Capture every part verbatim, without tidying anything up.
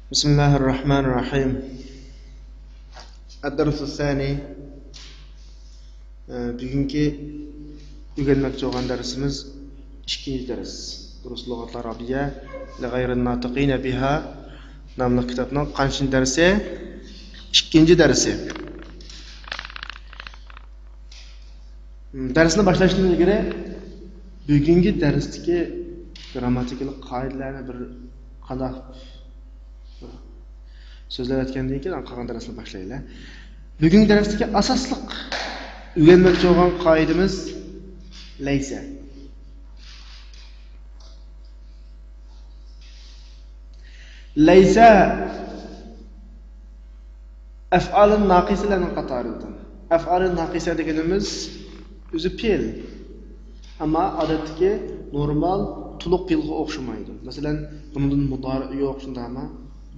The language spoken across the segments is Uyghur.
بسم الله الرحمن الرحيم. الدرس الثاني. بۈگۈنكى ئۆگەنمەكچى بولغان دەرسىمىز ئىككىنچى دەرس. دروس لۇغەت ئەرەبىيە لىغەيرىن ناتىقىنە بىھا ناملىق كىتابنىڭ قانچىنچى دەرسى؟ ئىككىنچى دەرسى. دەرسنى باشلاشتىن ئىلگىرى بۈگۈنكى دەرستىكى گرامماتىكىلىق قائىدىلەرنى بىر قانداق سۆزلەپ ئۆتكەندىن كېيىن قالغان دەرسنى باشلايلى. بۈگۈنكى دەرستىكى ئاساسلىق ئۆگەنمەكچى بولغان قائىدىمىز لەيسە. لەيسە ئەفئالىن ناقىسىلەرنىڭ قاتارىدىن. ئەفئالىن ناقىسە دېگىنىمىز ئۆزى پېئىل. ئەمما ئادەتتىكى نورمال تولۇق پېئىلغا ئوخشىمايدۇ. مەسىلەن، بۇنىڭدىن مۇدارىئ يوق، شۇنداقمۇ؟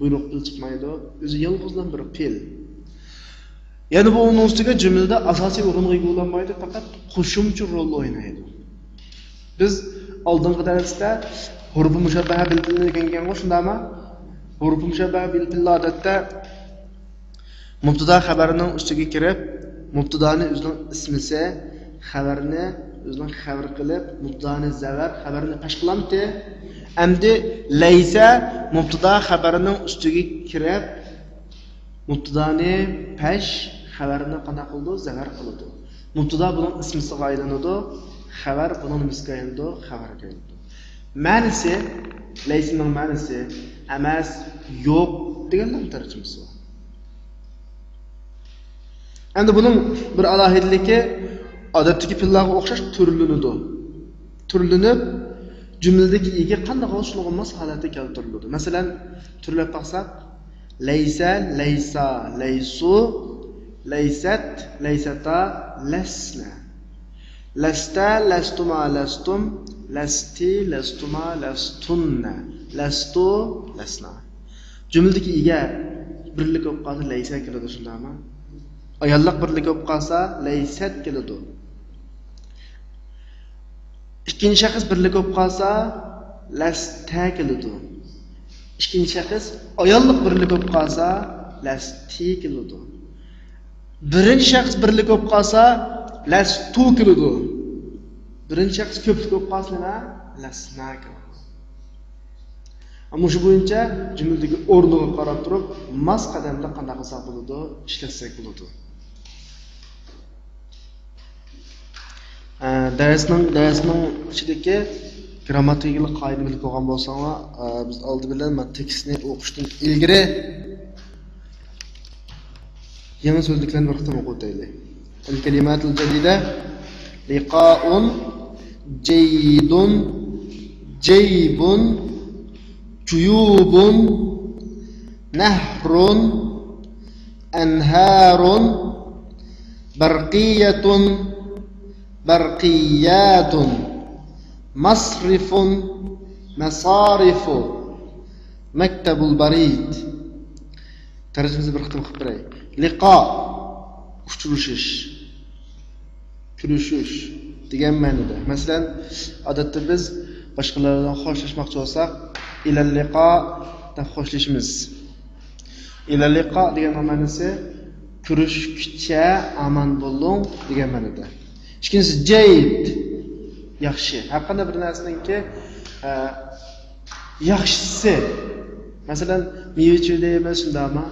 بۇيرۇق پېئىل چىقمايدۇ. ئۆزى يالغۇزلا بىر پېئىل. يەنە بۇ ئۇنىڭ ئۈستىگە جۈملىدە ئاساسىي ئورۇنغا ئىگە بولالمايدۇ، پەقەت قوشۇمچە رول ئوينايدۇ. بىز ئالدىنقى دەرستە ھۇرۇپى مۇشەببەھە بىل پېئىلنى ئۆگەنگەنغۇ، شۇنداقمۇ؟ ھۇرۇپى مۇشەببەھە بىل پېئىل ئادەتتە مۇبتادا خەۋەرنىڭ ئۈستىگە كىرىپ، مۇبتادانى ئۆزىنىڭ ئىسمىسى، خەۋەرنى ئۆزىنىڭ خەۋىرى قىلىپ، مۇبتادانى زەۋەر، خەۋەرنى پەش قىلامتى. ئەمدى لەيسە مۇبتادا خەۋەرنىڭ ئۈستىگە كىرىپ، مۇبتادانى پەش، خەۋەرنى قانداق قىلىدۇ؟ زەۋەر قىلىدۇ. مۇبتادا بۇنىڭ ئىسمىسىغا ئايلىنىدۇ، خەۋەر بۇنىڭ نېمىسىگە ئايلىنىدۇ؟ خەۋەرگە ئايلىنىدۇ. مەنىسى، لەيسىنىڭ مەنىسى ئەمەس، يوق دېگەننىڭ تەرجىمىسى بار. ئەمدى بۇنىڭ بىر ئالاھىدىلىكى، ئادەتتىكى پېئىللارغا ئوخشاش تۈرلىنىدۇ. تۈرلىنىپ، جۈملىدىكى ئىگە قانداق بولسا شۇنىڭغا ماس ھالەتتە كەلتۈرۈلىدۇ. مەسىلەن، تۈرلەپ باقساق، لەيسە، لەيسا، لەيسۇ، لەيسەت، لەيسەتا، لەسنە. لەستە، لەستۇما، لەستۇم، لەستى، لەستۇما، لەستۇننە، لەستۇ، لەسنا. جۈملىدىكى ئىگە بىرلىك بولۇپ قالسا لەيسە كېلىدۇ، شۇنداقمۇ؟ ئاياللىق بىرلىك بولۇپ قالسا لەيسەت كېلىدۇ. ئىككىنچى شەخس بىرلىك بولۇپ قالسا لەستە كېلىدۇ. ئىككىنچى شەخس ئاياللىق بىرلىك بولۇپ قالسا لەستى كېلىدۇ. بىرىنچى شەخس بىرلىك بولۇپ قالسا لەستۇ كېلىدۇ. بىرىنچى شەخس كۆپلۈك بولۇپ قالسا نېمە؟ لەسنا كېلىدۇ. مۇشۇ بويىچە جۈملىدىكى ئورنىغا قاراپ تۇرۇپ، ماس قەدەمدە قانداق قىلساق بولىدۇ؟ ئىشلەتسەك بولىدۇ. ئە، دەرسنىڭ، دەرسنىڭ ئىچىدىكى گرامماتىكىلىق قائىدىنى بىلىپ بولغان بولساڭلار، ئە، بىز ئالدى بىلەن مانا تېكىستنى ئوقۇشتىن ئىلگىرى يېڭى سۆزلۈكلەرنى بىر قېتىم ئوقۇۋېتەيلى. الكلمات الجديدة: لقاء، جيد، جيب، جيوب، نهر، أنهار، برقية، برقيات، مصرف، مصارف، مكتب البريد. تەرجىمىسىنى بىر قېتىم قىلىپ بېرەي. لىقا، ئۇچرىشىش، كۆرۈشۈش دېگەن مەنىدە. مەسىلەن، ئادەتتە بىز باشقىلار بىلەن خوشلاشماقچى بولساق، ئىلەللىقا دەپ خوشلىشىمىز. ئىلەللىقا دېگەننىڭ مەنىسى كۆرۈشكىچە ئامان بولۇڭ دېگەن مەنىدە. ئىككىنچىسى، جيد، ياخشى. ھەرقانداق بىر نەرسىنىڭكى، ئە، ياخشىسى. مەسىلەن، مېۋە چېيى دەيمىز، شۇنداقمۇ؟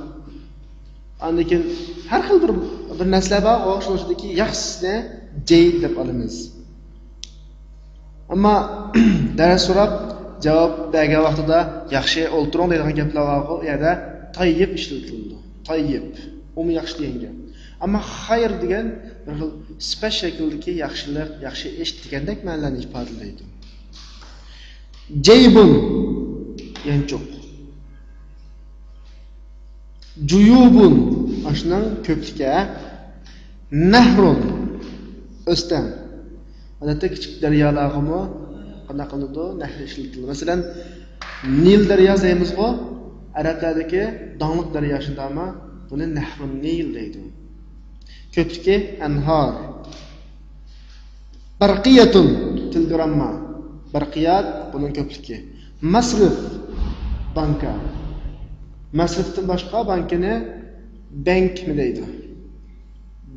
ئاندىن كېيىن ھەر خىل بىر، بىر نەرسىلەر بار، ئۇ شۇنىڭ ئىچىدىكى ياخشىسىنى جيد دەپ ئالىمىز. ئەمما دەرس سوراپ جاۋاب بەرگەن ۋاقتىدا ياخشى ئولتۇرۇڭ دەيدىغان گەپلەر بارغۇ، ئۇ يەردە تاييىپ ئىشلىتىلىدۇ. تاييىپ، ئۇمۇ ياخشى دېگەن گەپ. ئەمما خەير دېگەن بىر خىل سۈپەت شەكلىدىكى ياخشىلىق، ياخشى ئىش دېگەندەك مەنىلەرنى ئىپادىلەيدۇ. جەيبۇن، يانچۇق. جۇيۇبۇن، ئاشۇنىڭ كۆپلۈكى. نەھرۇن، ئۆستەڭ. ئادەتتە كىچىك دەريالارغىمۇ قانداق قىلىدۇ؟ نەھر ئىشلىتىلىدۇ. مەسىلەن، نىل دەرياسى دەيمىزغۇ؟ ئەرەبلەردىكى داڭلىق دەريا، شۇنداقمۇ؟ بۇنى نەھرۇن نىل دەيدۇ. كۆپلۈكى ئەنھار. بەرقىيەتۇن، تېلېگرامما. بەرقىيات، بۇنىڭ كۆپلۈكى. مەسرىف، بانكا. مەسرىپتىن باشقا بانكىنى بەنكمۇ دەيدۇ.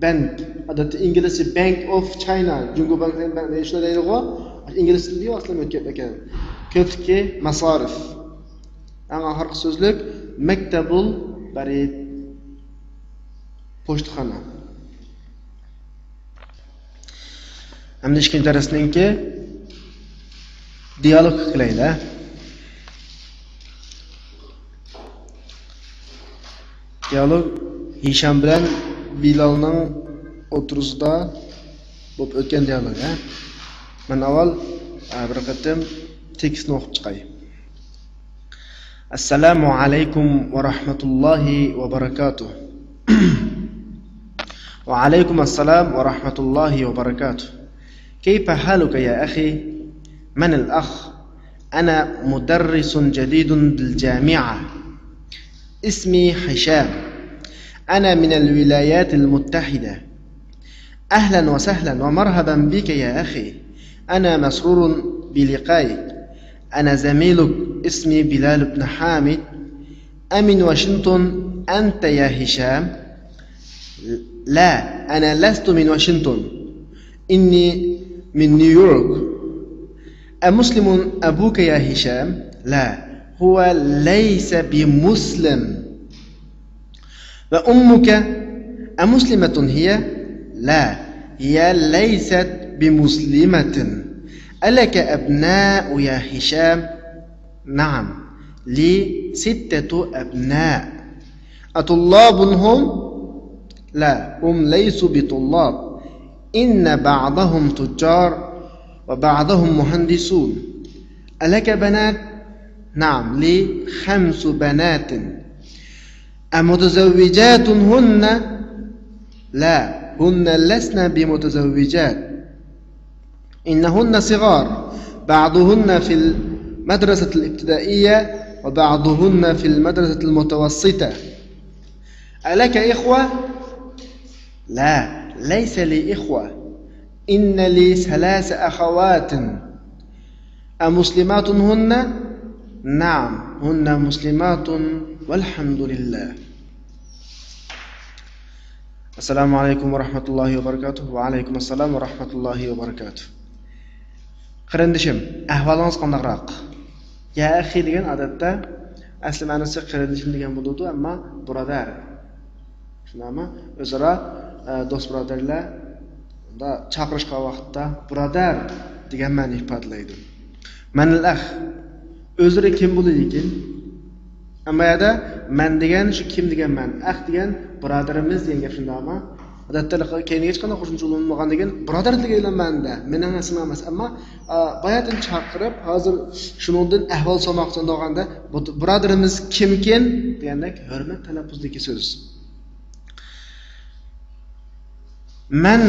بەنك. ئادەتتە ئىنگلىزچە Bank of China، جۇڭگو بانكى دېگەن بەنك، شۇنداق دەيدىغۇ. ئىنگلىز تىلىدا ئەسلى ئۆتكەن ئىكەن. كۆپلۈكى ماسارىف. ئەڭ ئاخىرقى سۆزلۈك مەكتەبۇل بەرىد. پوچتىخانا. ئەمدى ئىككىنچى دەرسنىڭكى دىيالوگقا كېلەيلى. دىيالوگ ھىشام بىلەن بىلالنىڭ ئوتتۇرىسىدا بولۇپ ئۆتكەن دىيالوگ، ھە؟ مەن ئاۋۋال، ئە، بىر قېتىم تېكىستنى ئوقۇپ چىقاي. السلام عليكم ورحمة الله وبركاته. وعليكم السلام ورحمة الله وبركاته. كيف حالك يا أخي؟ من الأخ؟ أنا مدرس جديد بالجامعة. اسمي هشام. أنا من الولايات المتحدة. أهلا وسهلا ومرحبا بك يا أخي. أنا مسرور بلقائك. أنا زميلك، اسمي بلال بن حامد. أمن واشنطن أنت يا هشام؟ لا، أنا لست من واشنطن. إني من نيويورك. أمسلم أبوك يا هشام؟ لا، هو ليس بمسلم. وأمك أمسلمة هي؟ لا، هي ليست بمسلمة. ألك أبناء يا هشام؟ نعم، لي ستة أبناء. أطلاب هم؟ لا، هم ليسوا بطلاب. إن بعضهم تجار وبعضهم مهندسون. ألك بنات؟ نعم، لي خمس بنات. أمتزوجات هن؟ لا، هن لسن بمتزوجات. إنهن صغار، بعضهن في المدرسة الابتدائية وبعضهن في المدرسة المتوسطة. ألك إخوة؟ لا، ليس لي إخوة. إن لي ثلاث أخوات. أمسلمات هن؟ نعم، هن مسلمات والحمد لله. السلام عليكم ورحمة الله وبركاته. وعليكم السلام ورحمة الله وبركاته. قېرىندىشىم، ئەھۋالىڭىز قانداقراق؟ يا ئەخى دېگەن ئادەتتە ئەسلى مەنىسى قېرىندىشىم دېگەن بولىدۇ، ئەمما بۇرادەر. شۇنداقمۇ؟ ئۆزئارا، ئە، دوست بۇرادەرلەر، ئۇندا چاقىرىشقان ۋاقىتتا بۇرادەر دېگەن مەنىنى ئىپادىلەيدۇ. مەنىل ئەخ. ئۆزلىرى كىم بولىدىكىن؟ ئەمما يەردە مەن دېگەن شۇ كىم دېگەن مەن، ئەخ دېگەن بۇرادىرىمىز دېگەن گەپ شۇنداقمۇ؟ ئادەتتە كەينىگە ھېچقانداق قوشۇمچە ئۇلىنىپ بولغاندىن كېيىن بۇرادەر دېگەن مەنىدە، مېنىڭ ئىسمىم ئەمەس. ئەمما، ئا، باياتىن چاقىرىپ، ھازىر شۇنىڭدىن ئەھۋال سورىماقچى بولغاندا، بۇ، بۇرادىرىمىز كىمكىن دېگەندەك ھۆرمەت تەلەپپۇزدىكى سۆز. مەن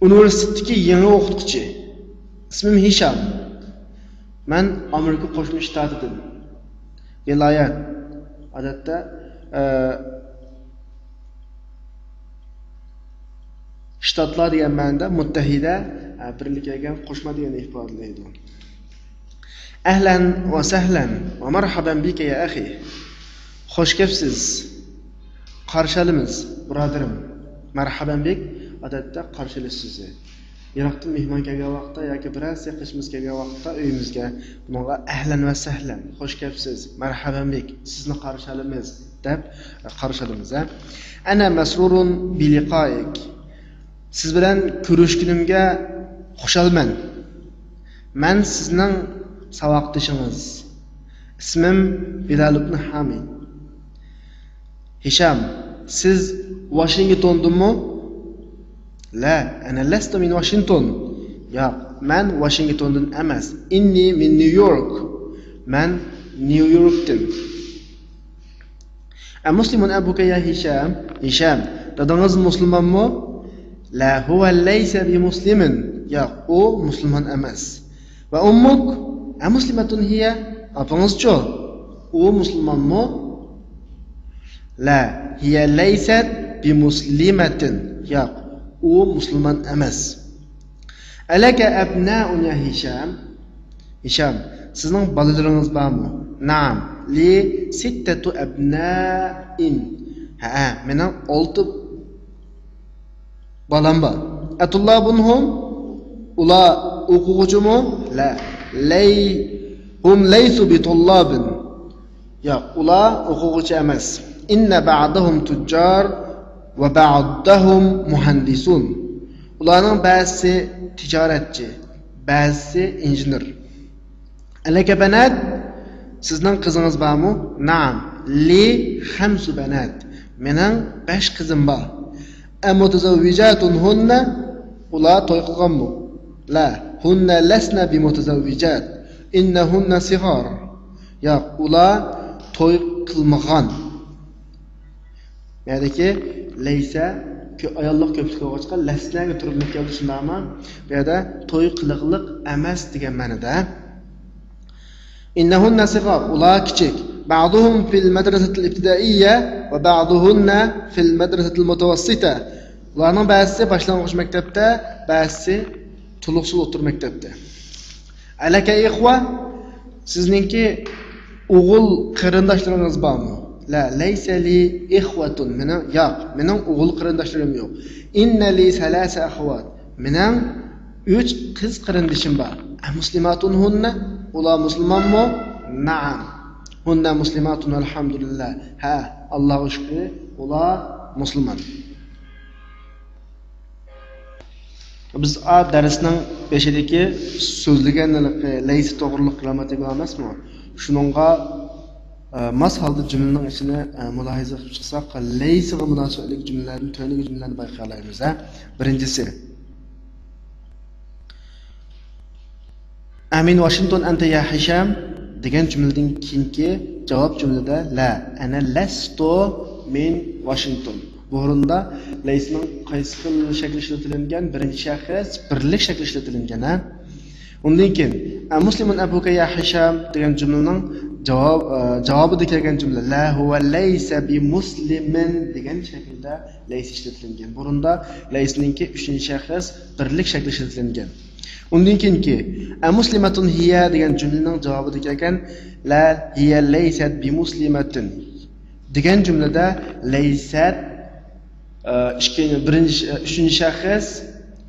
ئۇنىۋېرسىتېتتىكى يېڭى ئوقۇتقۇچى. ئىسمىم ھىشام. مەن ئامېرىكا قوشما شتاتىدىن. ۋىلايەت. ئادەتتە، ئە، شتاتلار دېگەن مەنىدە مۇتتەھىدە، ئە، بىرلىككە كەلگەن قوشما دېگەننى ئىپادىلەيدۇ. ئەھلەن ۋە سەھلەن ۋە مەرھەبەن بىكە يا ئەخى. خوش كەپسىز. قارشى ئالىمىز، بۇرادىرىم. مەرھەبەن بىك، ئادەتتە قارشى ئېلىش سۆزى. يىراقتىن مېھمان كەلگەن ۋاقىتتا ياكى بىرەرسى يېقىنىمىز كەلگەن ۋاقىتتا ئۆيىمىزگە، بۇنىڭغا ئەھلەن ۋە سەھلەن، خوش كەپسىز، مەرھەبەن بىك، سىزنى قارشى ئالىمىز، دەپ قارشى ئالىمىز، ھە. ئەنە مەسرۇرۇن بىلىقائىك. سىز بىلەن كۆرۈشكىنىمگە خۇشالمەن. مەن سىزنىڭ ساۋاقدىشىڭىز. ئىسمىم بىلال ئىبن ھامىد. ھىشام، سىز ۋاشىنگتوندىنمۇ؟ لا، ئەنە لەستۇ مىن ۋاشىنگتون. ياق، مەن ۋاشىنگتوندىن ئەمەس. ئىننى مىن نيۇ يورك. مەن نيۇ يوركتىن. ئەمۇسلىمۇن ئەبۇكە يا ھىشام؟ ھىشام، دادىڭىز مۇسۇلمانمۇ؟ لا، ھۇۋە لەيسە بىمۇسلىمىن. ياق، ئۇ مۇسۇلمان ئەمەس. ۋە ئۇممۇك ئەمۇسلىمەتۇن ھىيە؟ ئاپىڭىزچۇ؟ ئۇ مۇسۇلمانمۇ؟ لا، ھىيە لەيسەت بىمۇسلىمەتىن. ياق، ئۇ مۇسۇلمان ئەمەس. ئەلەكە ئەبنائۇن يا ھىشام؟ ھىشام، سىزنىڭ بالىلىرىڭىز بارمۇ؟ نەئەم، لي ستة أبناء. ھە، مېنىڭ ئالتە بالام بار. أطلاب هم؟ ئۇلار ئوقۇغۇچىمۇ؟ لا. لي، هم ليسوا بطلاب. ياق، ئۇلار ئوقۇغۇچى ئەمەس. إن بعضهم تجار وبعضهم مهندسون. ئۇلارنىڭ بەزىسى تىجارەتچى، بەزىسى ئىنژېنېر. ألك بنات؟ سىزنىڭ قىزىڭىز بارمۇ؟ نعم. لي خمس بنات. مېنىڭ بەش قىزىم بار. أمتزوجات هن؟ ئۇلار توي قىلغانمۇ؟ لا. هن لسن بمتزوجات. إنهن صغار. ياق، ئۇلار توي قىلمىغان. بۇ يەردىكى لەيسە كۆ-، ئاياللىق كۆپلۈك بولغاچقا، لەسنەگە تۈرۈلۈپ كەلدى، شۇنداقمۇ؟ بۇ يەردە توي قىلىقلىق ئەمەس دېگەن مەنىدە. إنهن صغار، ئۇلار كىچىك. بعضهم في المدرسة الابتدائية وبعضهن في المدرسة المتوسطة. ئۇلارنىڭ بەزىسى باشلانغۇچ مەكتەپتە، بەزىسى تولۇقسىز ئوتتۇرا مەكتەپتە. ألك إخوة؟ سىزنىڭكى ئوغۇل قېرىنداشلىرىڭىز بارمۇ؟ لا، ليس لي إخوة. مېنىڭ، ياق، مېنىڭ ئوغۇل قېرىنداشلىرىم يوق. إن لي ثلاث أخوات. مېنىڭ ئۈچ قىز قېرىندىشىم بار. أمسلمات هن؟ ئۇلار مۇسۇلمانمۇ؟ نعم. هن مسلمات والحمد لله. ھە، ئاللاغا شۈكرى، ئۇلار مۇسۇلمان. بىز ئا دەرسنىڭ بېشىدىكى سۆزلىگەن ھېلىقى لەيسە توغرۇلۇق گىرامماتىكا بار ئەمەسمۇ؟ شۇنىڭغا، ئە، ماس ھالدا جۈملىنىڭ ئىچىنى، ئە، مۇلاھىزە قىلىپ چىقساق، لەيسىغا مۇناسىۋەتلىك جۈملىلەردىن تۆۋەندىكى جۈملىلەرنى بايقىيالايمىز، ھە. بىرىنچىسى، أمن واشنطن أنت يا هشام؟ دېگەن جۈملىدىن كېيىنكى جاۋاب جۈملىدە لا، أنا لست من واشنطن. بۇ ئورۇندا لەيسنىڭ قايسى خىل شەكلى ئىشلىتىلگەن؟ بىرىنچى شەخس بىرلىك شەكلى ئىشلىتىلگەن، ھە؟ ئۇندىن كېيىن، أمسلم أبوك يا هشام؟ دېگەن جۈملىنىڭ جاۋاب، ئە، جاۋابىدا كەلگەن جۈملە لا، هو ليس بمسلم دېگەن شەكىلدە لەيس ئىشلىتىلگەن. بۇرۇندا لەيسنىڭكى ئۈچىنچى شەخس بىرلىك شەكلى ئىشلىتىلگەن. ئۇندىن كېيىنكى، أمسلمة هي؟ دېگەن جۈملىنىڭ جاۋابىدا كەلگەن لا، هي ليست بمسلمة دېگەن جۈملىدە لەيسەت، ئە، ئىككىنچى، بىرىنچى، ئە، ئۈچىنچى شەخس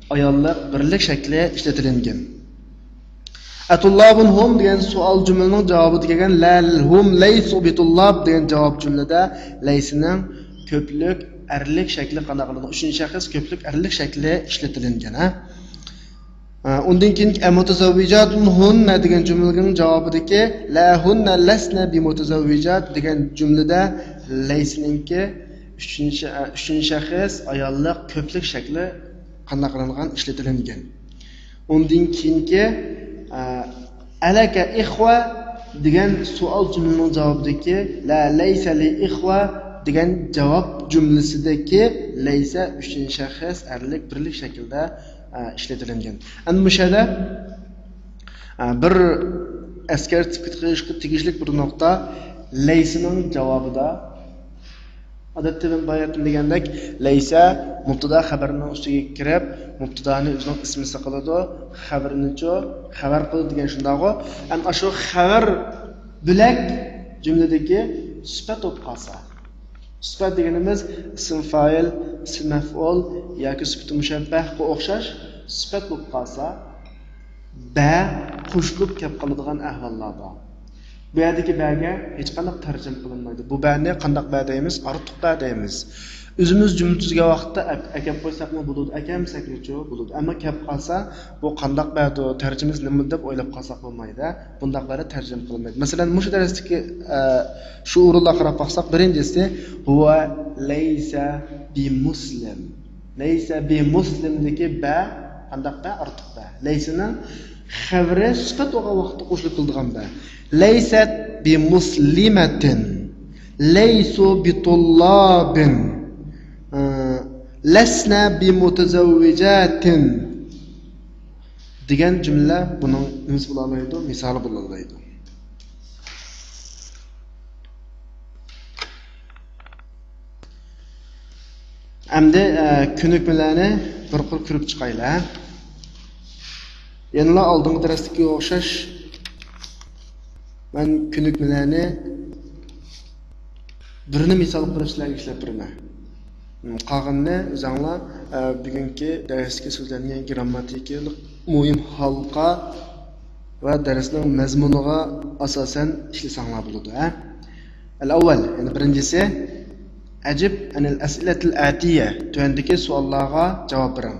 ئاياللىق بىرلىك شەكلى ئىشلىتىلگەن. أطلاب هم؟ دېگەن سوئال جۈملىنىڭ جاۋابىدا كەلگەن لا، هم ليسوا بطلاب دېگەن جاۋاب جۈملىدە ليسنىڭ كۆپلۈك ئەرلىك شەكلى قانداق قىلىدۇ؟ ئۈچىنچى شەخس كۆپلۈك ئەرلىك شەكلى ئىشلىتىلگەن، ھە؟ ئە، ئۇندىن كېيىنكى أمتزوجات هن دېگەن جۈملىنىڭ جاۋابىدىكى لا، هن لسن بمتزوجات دېگەن جۈملىدە ليسنىڭكى ئۈچىنچى، ئە، ئۈچىنچى شەخس ئاياللىق كۆپلۈك شەكلى قانداق قىلىنغان؟ ئىشلىتىلگەن. ئۇندىن كېيىنكى، ئە، ألك إخوة دېگەن سوئال جۈملىنىڭ جاۋابىدىكى لا، ليس لي إخوة دېگەن جاۋاب جۈملىسىدىكى ليس ئۈچىنچى شەخس ئەرلىك بىرلىك شەكىلدە، ئە، ئىشلىتىلگەن. ئەمدى مۇشۇ يەردە، ئە، بىر ئەسكەرتىپ كېتىشكە تېگىشلىك بىر نۇقتا، ليسنىڭ جاۋابىدا ئادەتتە مەن باياتىن دېگەندەك، ليس مۇبتادا خەۋەرنىڭ ئۈستىگە كىرىپ، مۇبتادانى ئۆزىنىڭ ئىسمىسى قىلىدۇ، خەۋىرىنىچۇ خەۋەر قىلىدۇ دېگەن شۇنداقغۇ. ئەمما ئاشۇ خەۋەر بۆلەك جۈملىدىكى سۈپەت بولۇپ قالسا، سۈپەت دېگىنىمىز ئىسىم فائىل، ئىسىم مەفئۇل ياكى سۈپىتى مۇشەببەھقە ئوخشاش سۈپەت بولۇپ قالسا، بە قوشۇلۇپ كەپ قالىدىغان ئەھۋاللار بار. بۇ يەردىكى بەگە ھېچقانداق تەرجىمە قىلىنمايدۇ. بۇ بەنى قانداق بە دەيمىز؟ ئارتۇق بە دەيمىز. ئۆزىمىز جۈملە تۈزگەن ۋاقىتتا ئەپ-، ئەكەپ قويساقمۇ بولىدۇ، ئەكەمسەكمۇچۇ بولىدۇ. ئەمما كەپ قالسا، بۇ قانداق بەدۇ، تەرجىمىسى نېمە دەپ ئويلاپ قالساق بولمايدۇ. بۇنداقلاردا تەرجىمە قىلىنمايدۇ. مەسىلەن، مۇشۇ دەرستىكى، ئە، شۇ ئورۇنلارغا قاراپ باقساق، بىرىنچىسى، هو ليس بمسلم. ليس بمسلمدىكى بە قانداق بە؟ ئارتۇق بە. ليسنىڭ خەۋىرى سۈپەت بولغان ۋاقىتتا قوشۇلۇپ كېلىدىغان بە. ليست بمسلمة. ليسوا بطلاب. ئە، لسنا بمتزوجات دېگەن جۈملە بۇنىڭ نېمىسى بولالايدۇ؟ مىسالى بولالايدۇ. ئەمدى، ئە، كۆنۈكمىلەرنى بىر قۇر كۆرۈپ چىقايلى، ھە؟ يەنىلا ئالدىنقى دەرستىكىگە ئوخشاش، مەن كۆنۈكمىلەرنى بىرنى مىسال قىلىپ سىلەرگە ئىشلەپ بېرىمەن. قالغىنىنى ئۆزۈڭلار، ئە، بۈگۈنكى دەرستىكى سۆزلەنگەن گىرامماتىكىلىق مۇھىم ھالقا ۋە دەرسنىڭ مەزمۇنىغا ئاساسەن ئىشلىسەڭلار بولىدۇ، ھە؟ ئەل ئەۋۋەل، يەنى بىرىنچىسى، ئەجىب ئەنىل ئەسئىلەتىل ئەتىيە، تۆۋەندىكى سوئاللارغا جاۋاب بېرىڭ.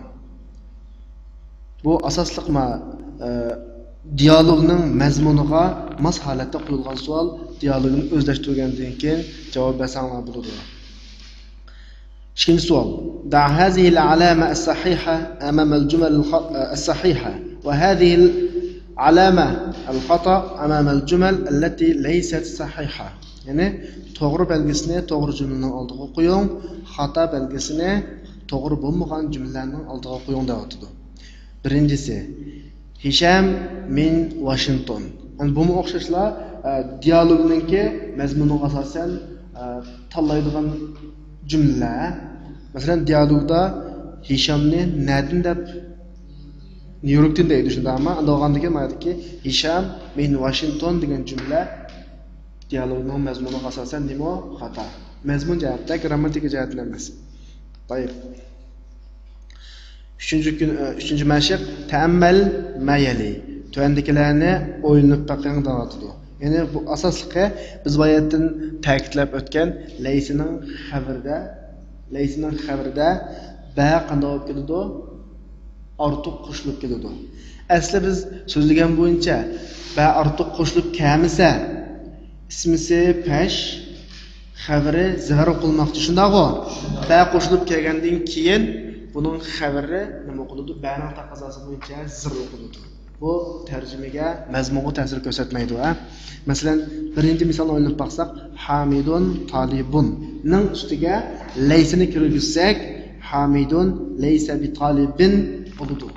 بۇ ئاساسلىق ما-، ئە، دىيالوگنىڭ مەزمۇنىغا ماس ھالەتتە قويۇلغان سوئال، دىيالوگنى ئۆزلەشتۈرگەندىن كېيىن جاۋاب بەرسەڭلار بولىدۇ. ئىككىنچى سوئال. دع هذه العلامة الصحيحة أمام الجمل الخ-، الصحيحة، وهذه العلامة الخطأ أمام الجمل التي ليست صحيحة. يەنى توغرا بەلگىسىنى توغرا جۈملىنىڭ ئالدىغا قويۇڭ، خاتا بەلگىسىنى توغرا بولمىغان جۈملىلەرنىڭ ئالدىغا قويۇڭ دەۋاتىدۇ. بىرىنچىسى، ھىشام مىن ۋاشىنگتون. يەنى بۇمۇ ئوخشاشلا، ئە، دىيالوگنىڭكى مەزمۇنىغا ئاساسەن، ئە، تاللايدىغان جۈملىلەر. مەسىلەن، دىيالوگدا ھىشامنى نەدىن دەپ، نيۇ يوركتىن دەيدۇ، شۇنداقمۇ؟ ئاندىن بولغاندىكىن مايدىكى ھىشام مىن ۋاشىنگتون دېگەن جۈملە دىيالوگنىڭ مەزمۇنىغا ئاساسەن نېمە؟ خاتا. مەزمۇن جەھەتتە، گرامماتىكا جەھەتتىن ئەمەس. طيب. ئۈچىنچى كۈن، ئۈچىنچى مەشىق، تەئەممەل ما يەلى. تۆۋەندىكىلەرنى ئويلىنىپ بېقىڭ دەۋاتىدۇ. يەنى بۇ ئاساسلىقى بىز باياتىن تەكىتلەپ ئۆتكەن لەيسىنىڭ خەۋىرىدە، لەيسىنىڭ خەۋىرىدە بە قانداق بولۇپ كېلىدۇ؟ ئارتۇق قوشۇلۇپ كېلىدۇ. ئەسلى بىز سۆزلىگەن بويىچە بە ئارتۇق قوشۇلۇپ كەلمىسە، ئىسمىسى پەش، خەۋىرى زىغار ئوقۇلماقچى، شۇنداقغۇ؟ بە قوشۇلۇپ كەلگەندىن كېيىن بۇنىڭ خەۋىرى نېمە ئوقۇلىدۇ؟ بەنىڭ تەقەززاسى بويىچە زىر ئوقۇلىدۇ. بۇ تەرجىمىگە، مەزمۇنغا تەسىر كۆرسەتمەيدۇ، ھە؟ مەسىلەن، بىرىنچى مىسالنى ئويلىنىپ باقساق، ھامىدۇن تالىبۇننىڭ ئۈستىگە لەيسىنى كىرگۈزسەك، ھامىدۇن لەيسە بىتالىبىن بولىدۇ.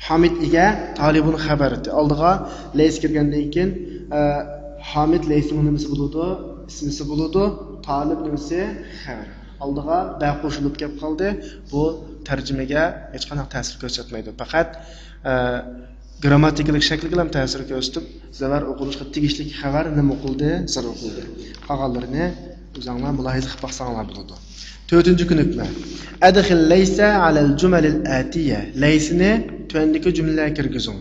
ھامىد ئىگە، تالىبۇن خەۋەر. ئالدىغا لەيس كىرگەندىن كېيىن، ئە، ھامىد لەيسنىڭ نېمىسى بولىدۇ؟ ئىسمىسى بولىدۇ. تالىب نېمىسى؟ خەۋەر. ئالدىغا بە قوشۇلۇپ كەپ قالدى. بۇ تەرجىمىگە ھېچقانداق تەسىر كۆرسەتمەيدۇ. پەقەت، ئە، گرامماتىكىلىق شەكلىگىلا تەسىر كۆرسىتىپ، زىغار ئوقۇلۇشقا تېگىشلىك خەۋەر نېمە ئوقۇلدى؟ زىر ئوقۇلدى. قالغانلىرىنى ئۆزۈڭلار مۇلاھىزە قىلىپ باقساڭلار بولىدۇ. تۆتىنچى كۆنۈكمە. ئەدخىل لەيسە ئەلەل جۇمەلىل ئەتىيە. لەيسىنى تۆۋەندىكى جۈملىلەرگە كىرگۈزۈڭ.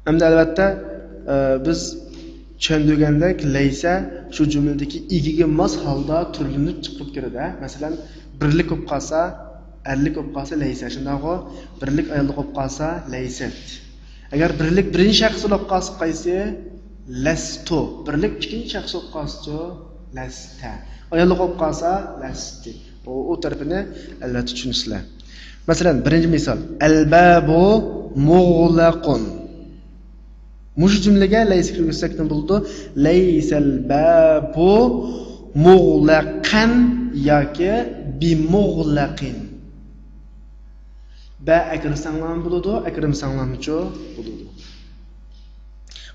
ئەمدى ئەلۋەتتە، ئە، بىز چۈشەندۈرگەندەك، لەيسە شۇ جۈملىدىكى ئىگىگە ماس ھالدا تۈرلىنىپ چىقىپ كىرىدۇ. مەسىلەن، بىرلىك بولۇپ قالسا، ئەرلىك بولۇپ قالسا لەيسە، شۇنداقغۇ؟ بىرلىك ئاياللىق بولۇپ قالسا لەيسەت. ئەگەر بىرلىك بىرىنچى شەخس بولۇپ قالسا قايسى؟ لەستۇ. بىرلىك ئىككىنچى شەخس بولۇپ قالسىچۇ؟ لەستە. ئاياللىق بولۇپ قالسا لەستى. ئۇ، ئۇ تەرىپىنى ئەلۋەتتە چۈشىنىسىلەر. مەسىلەن، بىرىنچى مىسال. ئەلبابۇ مۇغلەقۇن. مۇشۇ جۈملىگە لەيسە كىرگۈزسەك نېمە بولىدۇ؟ لەيسەل بابۇ مۇغلەقەن ياكى بىمۇغلەقىن. بە ئەكىرسەڭلارمۇ بولىدۇ، ئەكىرمىسەڭلارمۇچۇ بولىدۇ.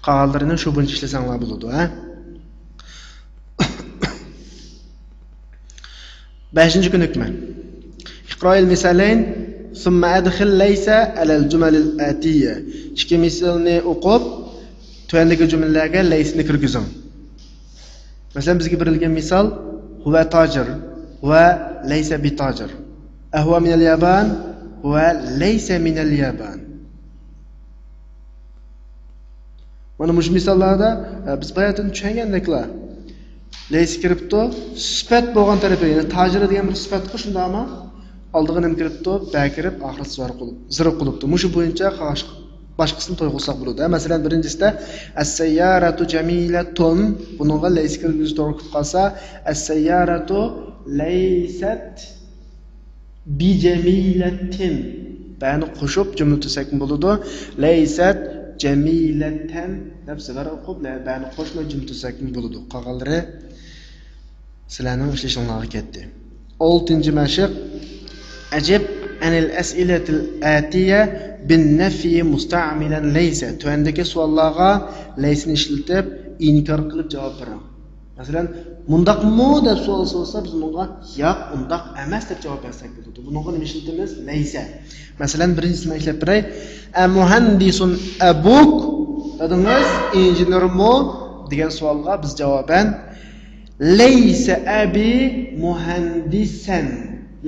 قالغانلىرىنى شۇ بويىچە ئىشلىسەڭلار بولىدۇ، ھە؟ بەشىنچى كۆنۈكمە. اقرأ المثالين ثم أدخل ليس على الجمل الآتية. ئىككى مىسالنى ئوقۇپ، تۆۋەندىكى جۈملىلەرگە لەيسىنى كىرگۈزۈڭ. مەسىلەن، بىزگە بېرىلگەن مىسال، هو تاجر، هو ليس بتاجر. أهو من اليابان؟ هو ليس من اليابان. مانا مۇشۇ مىساللاردا، ئە، بىز باياتىن چۈشەنگەندەكلا، لەيسە كىرىپتۇ، سۈپەت بولغان تەرىپى، يەنى تاجىر دېگەن بىر سۈپەتقۇ، شۇنداقمۇ؟ ئالدىغا نېمە كىرىپتۇ؟ بە كىرىپ، ئاخىرى زىر قىلىپ، زىر قىلىپتۇ. مۇشۇ بويىچە قاش-، باشقىسىنى تويغۇزساق بولىدۇ. مەسىلەن، بىرىنچىسىدە، ئەسسەييارەتۇ جەمىلەتۇن، بۇنىڭغا لەيسە كىرگۈزۈش توغرا كېلىپ قالسا، ئەسسەييارەتۇ لەيسەت بىجەمىلەتىن. بەنى قوشۇپ جۈملە تۈزسەكمۇ بولىدۇ. لەيسەت جەمىلەتەن دەپ زىغار ئوقۇپ، لە-، بەنى قوشماي جۈملە تۈزسەكمۇ بولىدۇ. قالغانلىرى سىلەرنىڭ ئىشلىشىڭلارغا كەتتى. ئالتىنچى مەشىق. ئەجىب ئەنىل ئەسئىلەتىل ئەتىيە بىن نەفى مۇستەئمىلەن لەيسە. تۆۋەندىكى سوئاللارغا لەيسىنى ئىشلىتىپ، ئىنكار قىلىپ جاۋاب بېرىڭ. مەسىلەن، مۇنداقمۇ دەپ سوئال سورىسا، بىز ئۇنىڭغا ياق، ئۇنداق ئەمەس دەپ جاۋاب بەرسەك بولىدۇ. بۇنىڭغا نېمە ئىشلىتىمىز؟ لەيسە. مەسىلەن، بىرىنچىسىنى مەن ئىشلەپ بېرەي. ئەمۇھەندىسۇن ئەبۇك دېدىڭىز، ئىنژېنېرمۇ دېگەن سوئالغا بىز جاۋابەن لەيسە ئەبى مۇھەندىسەن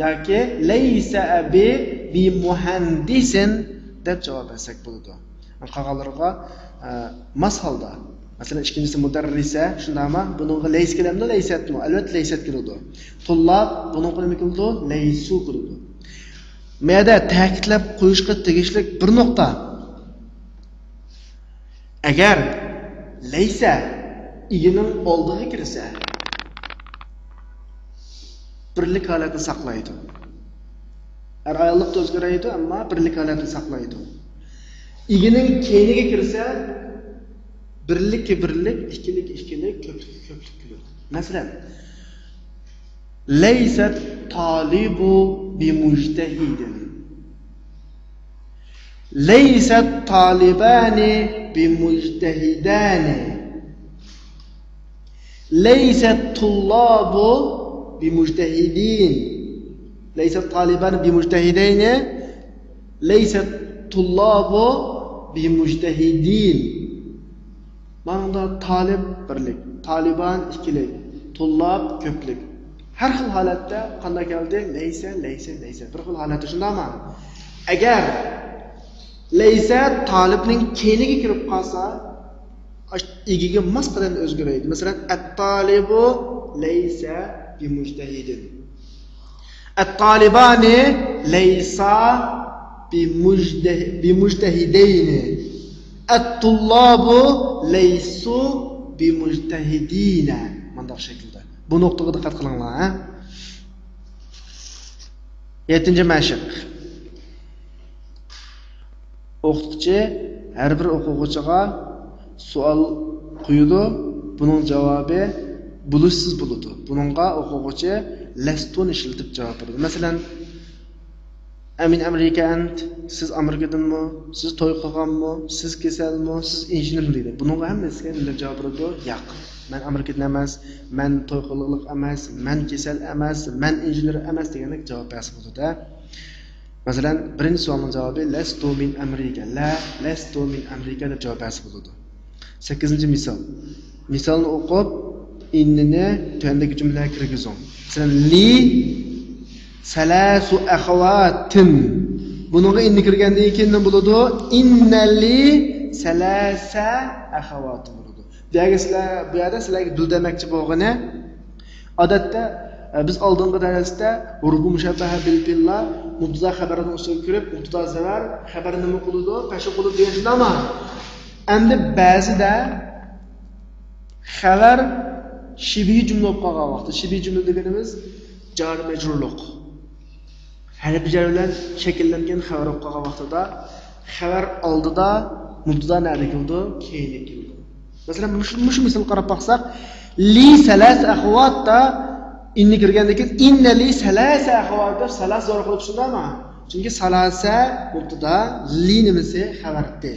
ياكى لەيسە ئەبى بى مۇھەندىسىن دەپ جاۋاب بەرسەك بولىدۇ. قالغانلىرىغا، ئە، ماس ھالدا. مەسىلەن، ئىككىنچىسى مۇدەررىسە، شۇنداقمۇ؟ بۇنىڭغا لەيسە كېلەمدۇ، لەيسەتمۇ؟ ئەلۋەتتە، لەيسەت كېلىدۇ. تۇللاب، بۇنىڭغا نېمە كېلىدۇ؟ لەيسۇ كېلىدۇ. مەدە تەكىتلەپ قويۇشقا تېگىشلىك بىر نۇقتا. ئەگەر لەيسە ئىگىنىڭ ئالدىغا كىرسە، بىرلىك ھالەتنى ساقلايدۇ. ئەر ئاياللىقتا ئۆزگىرەيدۇ، ئەمما بىرلىك ھالەتنى ساقلايدۇ. ئىگىنىڭ كەينىگە كىرسە، بىرلىككە بىرلىك، ئىككىلىككە ئىككىلىك، كۆپلۈككە كۆپلۈك كېلىدۇ. مەسىلەن، لەيسەت تالىبۇ بىمۇجتەھىدىن. لەيسەت تالىبانى بىمۇجتەھىدانى. لەيسەت تۇللابۇ بىمۇجتەھىدىن. لەيسەت تالىبانى بىمۇجتەھىدەينى. لەيسەت تۇللابۇ بىمۇجتەھىدىن. مانا بۇندا تالىب بىرلىك، تالىبان ئىككىلىك، تۇللاب كۆپلۈك. ھەر خىل ھالەتتە قانداق كەلدى؟ لەيسە، لەيسە، لەيسە. بىر خىل ھالەتتە، شۇنداقمۇ؟ ئەگەر لەيسە تالىبنىڭ كەينىگە كىرىپ قالسا، ئاش-، ئىگىگە ماس قەدەمدە ئۆزگىرەيدۇ. مەسىلەن، ئەتتالىبۇ لەيسە بىمۇجتەھىدىن. ئەتتالىبانى لەيسا بىمۇجتەھ-، بىمۇجتەھىدەينى. ئەتتۇللابۇ لەيسۇ بىمۇجتەھىدىنە. مانداق شەكىلدە. بۇ نۇقتىغا دىققەت قىلىڭلار، ھە؟ يەتتىنچى مەشىق. ئوقۇتقۇچى ھەر بىر ئوقۇغۇچىغا سوئال قويىدۇ. بۇنىڭ جاۋابى بولۇشسىز بولىدۇ. بۇنىڭغا ئوقۇغۇچى لەستۇنى ئىشلىتىپ جاۋاب بېرىدۇ. مەسىلەن، ئەمىن ئەمرىكا ئەنت، سىز ئامېرىكىدىنمۇ؟ سىز توي قىلغانمۇ؟ سىز كېسەلمۇ؟ سىز ئىنژېنېرمۇ دەيدۇ. بۇنىڭغا ھەممىسىگە نېمە دەپ جاۋاب بېرىدۇ؟ ياق. مەن ئامېرىكىدىن ئەمەس، مەن توي قىلغۇلۇق ئەمەس، مەن كېسەل ئەمەس، مەن ئىنژېنېر ئەمەس دېگەندەك جاۋاب بەرسە بولىدۇ-دە. مەسىلەن، بىرىنچى سوئالنىڭ جاۋابى لەستۇ مىن ئەمرىكا، لە، لەستۇ مىن ئەمرىكا دەپ جاۋاب بەرسە بولىدۇ. سەككىزىنچى مىسال. مىسالنى ئوقۇپ، ئىننىنى تۆۋەندىكى جۈملىلەرگە كىرگۈزۈڭ. مەسىلەن، لى سەلاسۇ ئەخەۋاتىن. بۇنىڭغا ئىننى كىرگەندىن كېيىن نېمە بولىدۇ؟ ئىننە لى سەلاسە ئەخەۋاتىن بولىدۇ. بۇ يەرگە سىلەر، بۇ يەردە سىلەرگە بىلدۈرمەكچى بولغىنى، ئادەتتە، ئە، بىز ئالدىنقى دەرستە ھۇرۇپى مۇشەببەھە بىل پېئىللار مۇبتىدا خەبەرنىڭ ئۈستىگە كىرىپ، مۇبتىدا زەۋەر، خەبەر نېمە قىلىدۇ؟ پەشۇ قىلىدۇ دېگەن شۇنداقمۇ؟ ئەمدى بەزىدە خەۋەر شىبىھ جۈملە بولۇپ قالغان ۋاقىتتا، شىبىھ جۈملە دېگىنىمىز جار مەجرۇرلۇق. ھەرپى جەر بىلەن شەكىللەنگەن خەۋەر بولۇپ قالغان ۋاقتىدا، خەۋەر ئالدىدا، مۇبتىدا نەدە كېلىدۇ؟ كەينىدە كېلىدۇ. مەسىلەن، مۇشۇ، مۇشۇ مىسالغا قاراپ باقساق، لى سەلاسە ئەخەۋاتتا ئىننى كىرگەندىن كېيىن، ئىننە لى سەلاسە ئەخەۋات دەپ سەلاسە زور قىلىپ شۇنداقمۇ؟ چۈنكى سەلاسە مۇبتىدا، لى نېمىسى؟ خەۋەر ئىدى.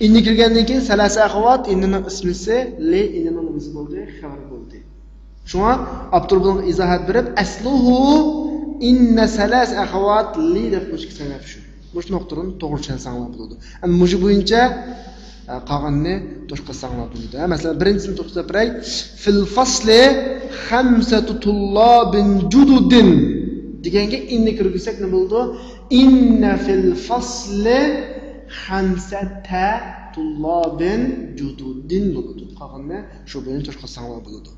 ئىننى كىرگەندىن كېيىن سەلاسە ئەخەۋات، ئىننىنىڭ ئىسمىسى، لى ئىننىنىڭ نېمىسى بولدى؟ خەۋىرى بولدى. شۇڭا ئاپتور بۇنىڭغا ئىزاھات بېرىپ، ئەسلۇھۇ ئىننە سەلاسە ئەخەۋات لى دەپ قويۇشقا سەۋەب شۇ. مۇشۇ نۇقتىدىن توغرا چۈشەنسەڭلار بولىدۇ. ئەمدى مۇشۇ بويىچە، ئە، قالغىنىنى توشقۇزساڭلار بولىدۇ. ھە، مەسىلەن، بىرىنچىسىنى توشقۇزۇپ بېرەي. فىل فەسلى خەمسەتۇ تۇللابىن جۇدۇدىن دېگەنگە ئىننى كىرگۈزسەك نېمە بولىدۇ؟ ئىننە فىل فەسلى خەمسەتە تۇللابىن جۇدۇدىن بولىدۇ. قالغىنىنى شۇ بويىچە توشقۇزساڭلار بولىدۇ.